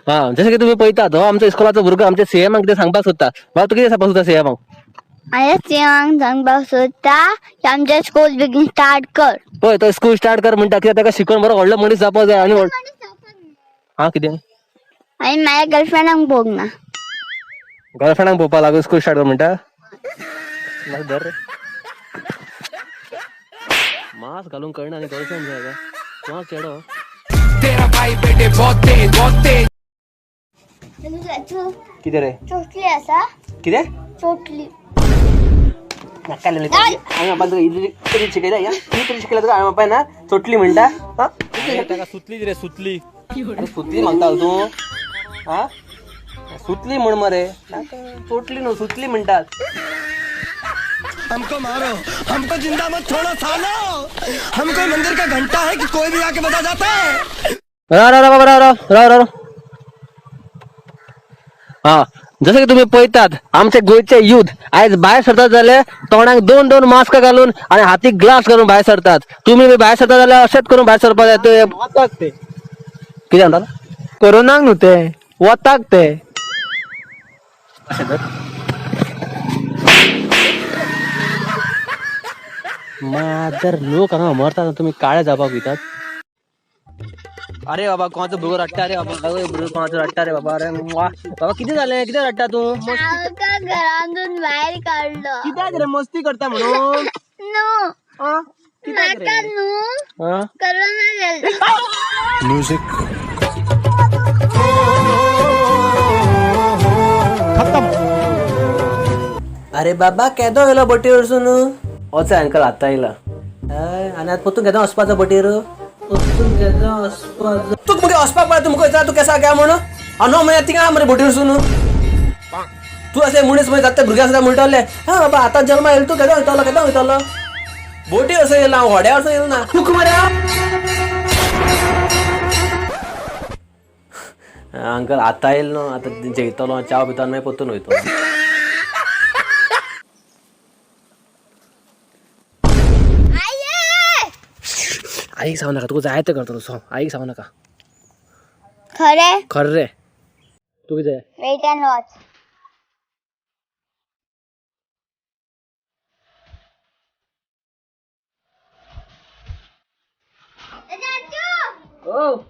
हा, जशें की तुमी पळयतात, हो आमच्या इस्कोलाचो भुरगो आमच्या सीएमाक कितें सांगपाक सोदता. बाबा, तूं कितें सांगपाक सोदता सीएमाक? हांवें सीएमाक सांगपाक सोदता की आमचें स्कूल बेगीन स्टार्ट कर. पळय, तो स्कूल स्टार्ट कर म्हणटा, कित्याक ताका शिकून बरो व्हडलो मनीस जावपाक जाय. आनी हा, कितें? आनी म्हाज्या गर्लफ्रेंडाक पळोवंक ना. गर्लफ्रेंडाक पळोवपाक लागून स्कूल स्टार्ट कर म्हणटा? मातसो धर रे. मास्क घालूंक कळना आनी गर्लफ्रेंड जाय काय? मास्क चेडो. तेरा भाई बेटे बहुत तेज, बहुत तेज. कितें रे? चोटली आसा. कितें? चोटली. नाका. हांवें बाबा तुका इतली तरी शिकयता, या इतली तरी शिकयला तुका हांवें बापाय ना चोटली म्हणटा. हा, ताका सुतलीच रे, सुतली. अरे, सुतली मागता तूं? हा, सुतली म्हण मरे. नाका, चोटली न्हू, सुतली म्हणटात. हमको मारो, हमको जिंदा मत छोड़ो सालो. हम कोई मंदिर का घंटा है कि कोई भी आके बजा जाता है? राव राव राव राव राव राव राव. हा, जसं की तुम्ही पळयतात, आमचे गोंयचे युथ आयज भायर सरतात जाल्यार तोंडाक दोन दोन मास्क घालून आणि हातीक ग्लास घालून भायर सरतात. तुम्ही बी भायर सरता जाल्यार अशेंच करून भायर सरपाक जाय. ते वताक ते. कितें म्हणटा? कोरोनाक न्हू, ते वताक ते. अशें तर माजर लोक हांगा मरतात, तुमी काळे जावपाक वयतात. अरे बाबा, कोणाचो भुरगो रडटा रे बाबा? अरे, भुरगो कोणाचो रडटा रे बाबा? अरे वा बाबा, कितें जालें? कितें रडटा तूं? आमकां घरांतून भायर काडलो. कित्याक रे? मस्ती करता म्हणून? न्हू. आ? कित्याक रे? म्हाका न्हू हा. कोरोना जाल्लो. म्यूजिक. अरे बाबा, केदो येयलो बोटीर वचून? वच अंकल, आतां येयला. हय, आनी आतां परतून केदो वचपाचो बोटीर? परतून केदो वचपाचो? तुका मगे वचपाक पळय, तुमकां विचार तूं केसा काय म्हणून. हांव न्हू मरे थिंगा मरे बोटीर वचून. तूं अशें मनीस मरे, जाता भुरग्यां सुद्दां म्हणटले, हा बाबा, आतां जल्मा येयलो तूं, केदो वयतलो, केदो वयतलो? बोटी वचून येयला हांव, व्हड्या वचून येयलो ना. तुका मरे. अंकल, आतां येयलो न्हू, आतां जेयतलो, च्याव पितलो, मागीर परतून वयतलो. आये. आईक सांगू नाका. तुका जाय तें करतलो सो, आईक सांगू नाका. खरें? खरें. तूं कितें? Wait and watch. ओ.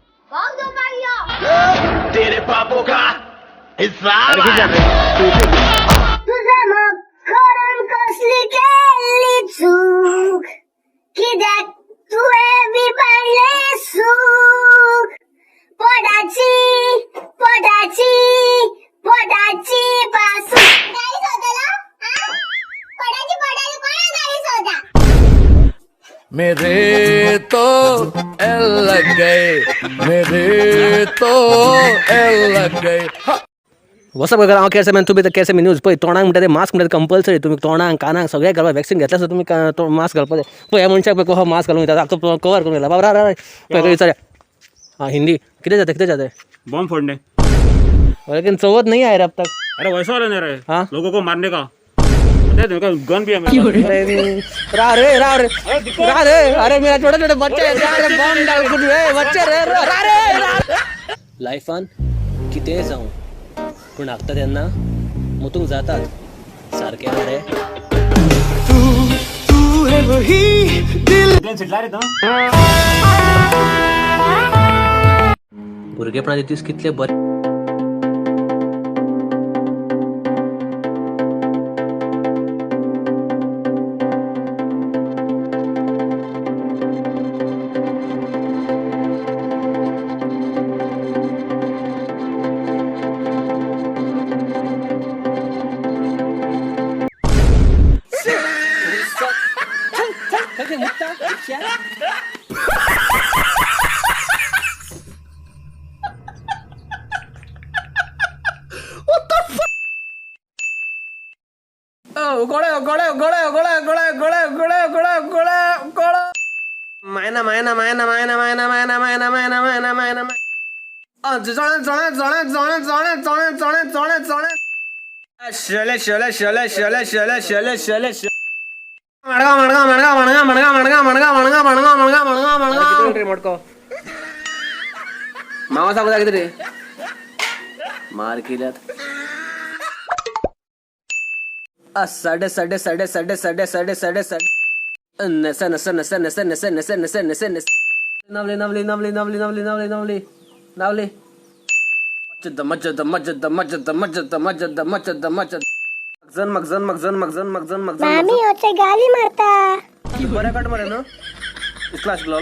तेरे पापों का हिसाब. तुझा मग करून कसली केली चूक? कित्याक तुवें बी पाडलें सूख? पोटाची, पोटाची, पोटाची पासून गाडी सोदलो. पोटाची, पोटाची कोणा गाडी सोदा? मेरे तो एल लग गए, मेरे तो एल लग गए. वसप हांव केसर मॅन, तुमी केसर न्यूज पळय. तोंडाक म्हणटा ते मास्क म्हणटा कंपल्सरी. तुमी तोंडाक, कानाक सगळें घालपाक. वॅक्सिन घेतल्यार सुद्दां तुमी मास्क घालपाक जाय. पळय, ह्या मनशाक पळय, कसो मास्क घालून वयता, आख्खो कवर करून येयला. बाबा, रा पळय, विचारया. हाँ, हिंदी. कितें जाता, कितें जाता? बॉम्ब फोड़ने. लेकिन चवथ नहीं आए रे अब तक. अरे, वैसा वाला नहीं रहे. हाँ? लोगों को मारने का पता है तुमको? गन भी है मेरे पास. अरे, रा रे, रा रे, रा रे. अरे, मेरा छोटे छोटे बच्चे हैं, रा रे, बॉम्ब डाल कुछ रे बच्चे रे, रा रे, रा. लायफान कितेंय जावं, पूण हागता तेन्ना मुतूंक जातात सारकें मरे. तू है वही दिल. सुटला रे तो. भुरगेपणाचे दीस कितले बरे. गोळे गोळे गोळे गोळे गोळे गोळे गोळे गोळे गोळे. मायना मायना मायना मायना मायना मायना मायना मायना मायना मायना. जोळे जोळे जोळे जोळे जोळे जोळे जोळे जोळे जोळे. शले शले शले शले शले शले शले. मडगाव मडगाव मडगाव मडगाव मडगाव मडगाव मडगाव मडगाव मडगाव मडगाव मडगाव मडगाव. मडको मामा सांगू कितें रे? मार केल्यात. साडे साडे साडे साडे साडे साडे साडे साडे नसा नसा नसा नसा नसा नसा नसा नसा नसा नवले नवले नवले नवले नवले नवले नवले नवले मज्जद मज्जद मज्जद मज्जद मज्जद मज्जद मज्जद मज्जद मगजन मगजन मगजन मगजन मगजन मगजन. मामी होते गाली मारता. बऱ्या कट मरे न्हू. क्लास शिकलो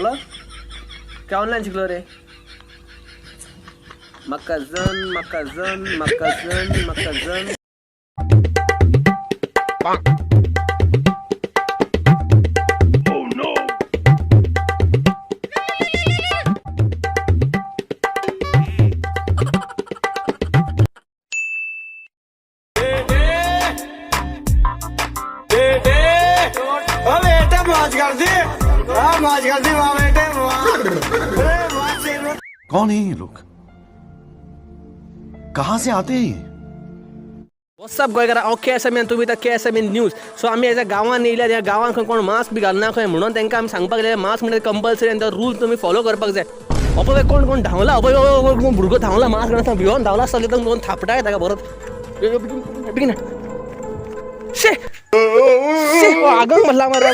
काय ऑनलाईन शिकलो रे? मकाजन मकाजन मकाजन मकाजन. बेटे मौज कर दी, मौज कर दी, वाह बेटे वाह। कौन है ये लोग, कहां से आते हैं ये? व्हाट्सअप गोंयकार, हांव केएसएम तुमी आतां केएसएम न्यूज. सो आमी एज गांवांत येयल्या, ह्या गांवांत खंय कोण मास्क बी घालना खंय, म्हणून तांकां आमी सांगपाक गेले मास्क म्हणजे कंपल्सरी आनी तो रूल तुमी फॉलो करपाक जाय. अपय कोण कोण धांवला, अपय कोण भुरगो धांवला मास्क घालना, भिवन धांवला आसतलो, तर कोण थापटाय ताका बरोच बेगीन. शे शे आगंग म्हणला मरे.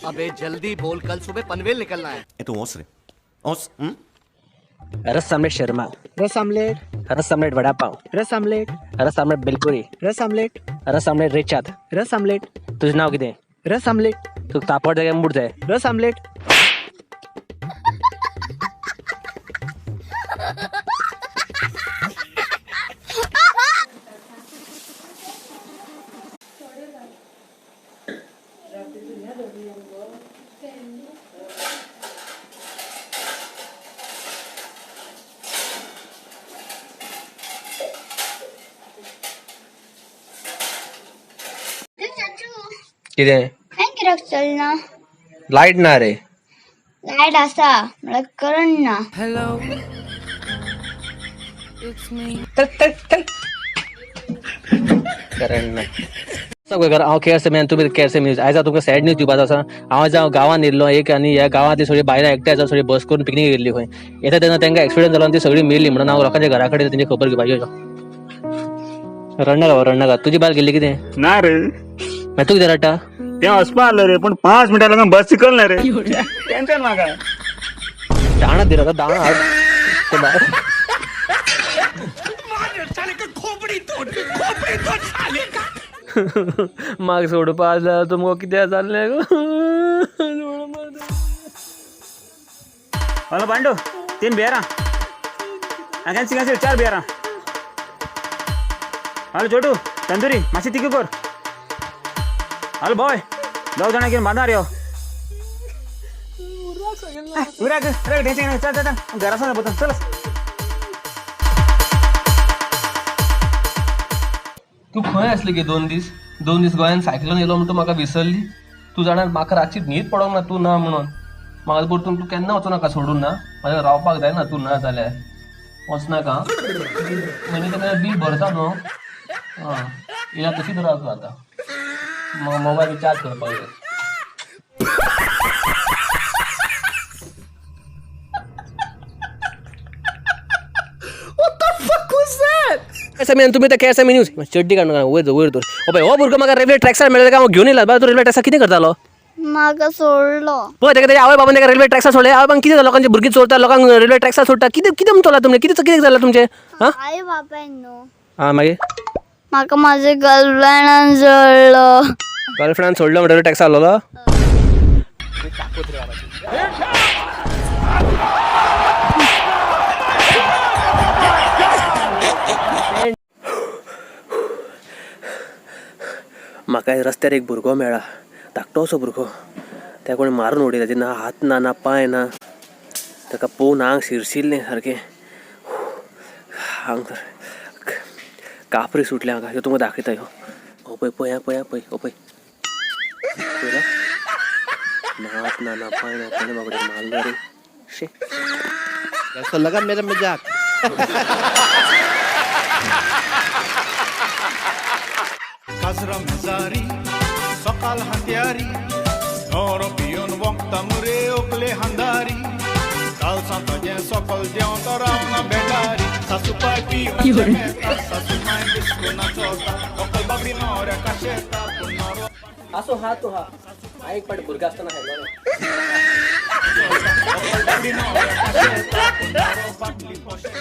अबे जल्दी बोल, कल सुबह पनवेल निकलना है। तू ओस रे ओस. रस आमलेट शर्मा, रस आमलेट, रस आमलेट वडापाव, रस आमलेट, रस आमलेट बेलपुरी, रस आमलेट, रस आमलेट रेचात, रस आमलेट. तुझं नाव कितें? रस आमलेट. तुका तापट जाय काय मूड जाय? रस आमलेट. कितें? खंय कित्याक चलना? लायट ना रे. लायट आसा म्हळ्यार करंट ना. कारण ना सगळें. हांव केएसएम आनी तुमी केएसएम न्यूज. आयज हांव तुमकां सॅड न्यूज दिवपाचो आसा. हांव आयज हांव गांवांत येयल्लो एक, आनी ह्या गांवांतली सगळीं बायलां एकठांय जावन सगळी बस करून पिकनीक गेल्ली खंय. येता तेन्ना तांकां एक्सिडंट जालो आनी ती सगळी मेली, म्हणून हांव लोकांच्या घरा कडेन तेंची खबर घेवपाक यो. रडनाका बाबा, रडनाका. तुजी बायल गेल्ली कितें? ना रे. मागीर तूं कितें रडटा? ते वचपा आसलो रे, पण 5 मिनटां लागून बस चिकल ना रे, टेन्शन म्हाका. दाणात दिला दाणा. म्हाका सोडपा जाल्यार तुमकां कितें जाल्लें गो? हॅलो पांडू, 3 बियरां कॅन्सल कॅन्सल, 4 बियरां. हॅलो छोटू, तंदुरी मातशी तिखी कर. हॅलो बॉय, 2 जाणां घेवन बांदार यो. उराक उराक, टेन्शन, चल चल चल, घरा वचोन पळोवता, चल. तूं खंय आसली गे 2 दीस? 2 दीस गोंयान सायकलीन येयलो म्हणून तूं म्हाका विसरली? तूं जाणा म्हाका रातची न्हीद पडोंक ना तूं ना म्हणून. म्हाका परतून तूं केन्ना वचूं नाका सोडून ना, म्हाका रावपाक जायना तूं ना जाल्यार. वचनाका म्हयने तेन्ना बील भरता न्हू. आं, येयल्या तशीच राव तूं आतां. मोबायल रिचार्ज करपाक जाय. एसएम तुम्ही तर केएसएम न्यूज. चड्डी काडून वयर वयर दवर. ओ पळय हो भुरगो म्हाका रेल्वे ट्रॅक्सार मेळ्ळो, हांव घेवन येयला. बाबा, तूं रेल्वे ट्रॅक्सार कितें करतालो? म्हाका सोडलो. पळय ताका, तेच्या आवय बाबान ताका रेल्वे ट्रॅक्सार सोडले. आवय बाबान कितें जालें? लोकांची भुरगीं चोरता, लोकांक रेल्वे ट्रॅक्सार सोडटा. कितें कितें म्हणटलो तुमचें? कितें कितें जालां तुमचें? आं आई बापायन न्हू. आं, मागीर म्हाका म्हाजे गर्लफ्रेंडान सोडलो. गर्लफ्रेंडान सोडलो म्हणटा रेल्वे ट्रॅक्सार आसलेलो? म्हाका रस्त्यार एक भुरगो मेळ्ळा, धाकटोसो भुरगो. त्या कोणी मारून उडयला, ना हात ना, ना पांय ना. ताका पळोवन आंग शिरशिरलें सारकें. आंग कापरी सुटल्या हांगा. ह्यो तुमकां दाखयता ह्यो. हो पळय पळय पळय पळय, हो पळय पळयला. नात ना ना पाय ना पाय बाबडे मारलो रे. शे. कैसा लगा मेरा मजाक? काजरा मेजारी सकाल हात्यारी नोरो पिवन वखता मुरे ओकले हांदारी काल सांताजें सकल जेवण तो रावना बेटारी सासू पाय पिवन सासू माय बिस्कुना चोता ओकल बाबडी नोऱ्या काशेता पूण नोरो असो हा तो हा हा एक पाट भुरगो आसतना खायलो. ओकल बाबडी नोऱ्या काशेता पूण नोरो बाटली पोशेता.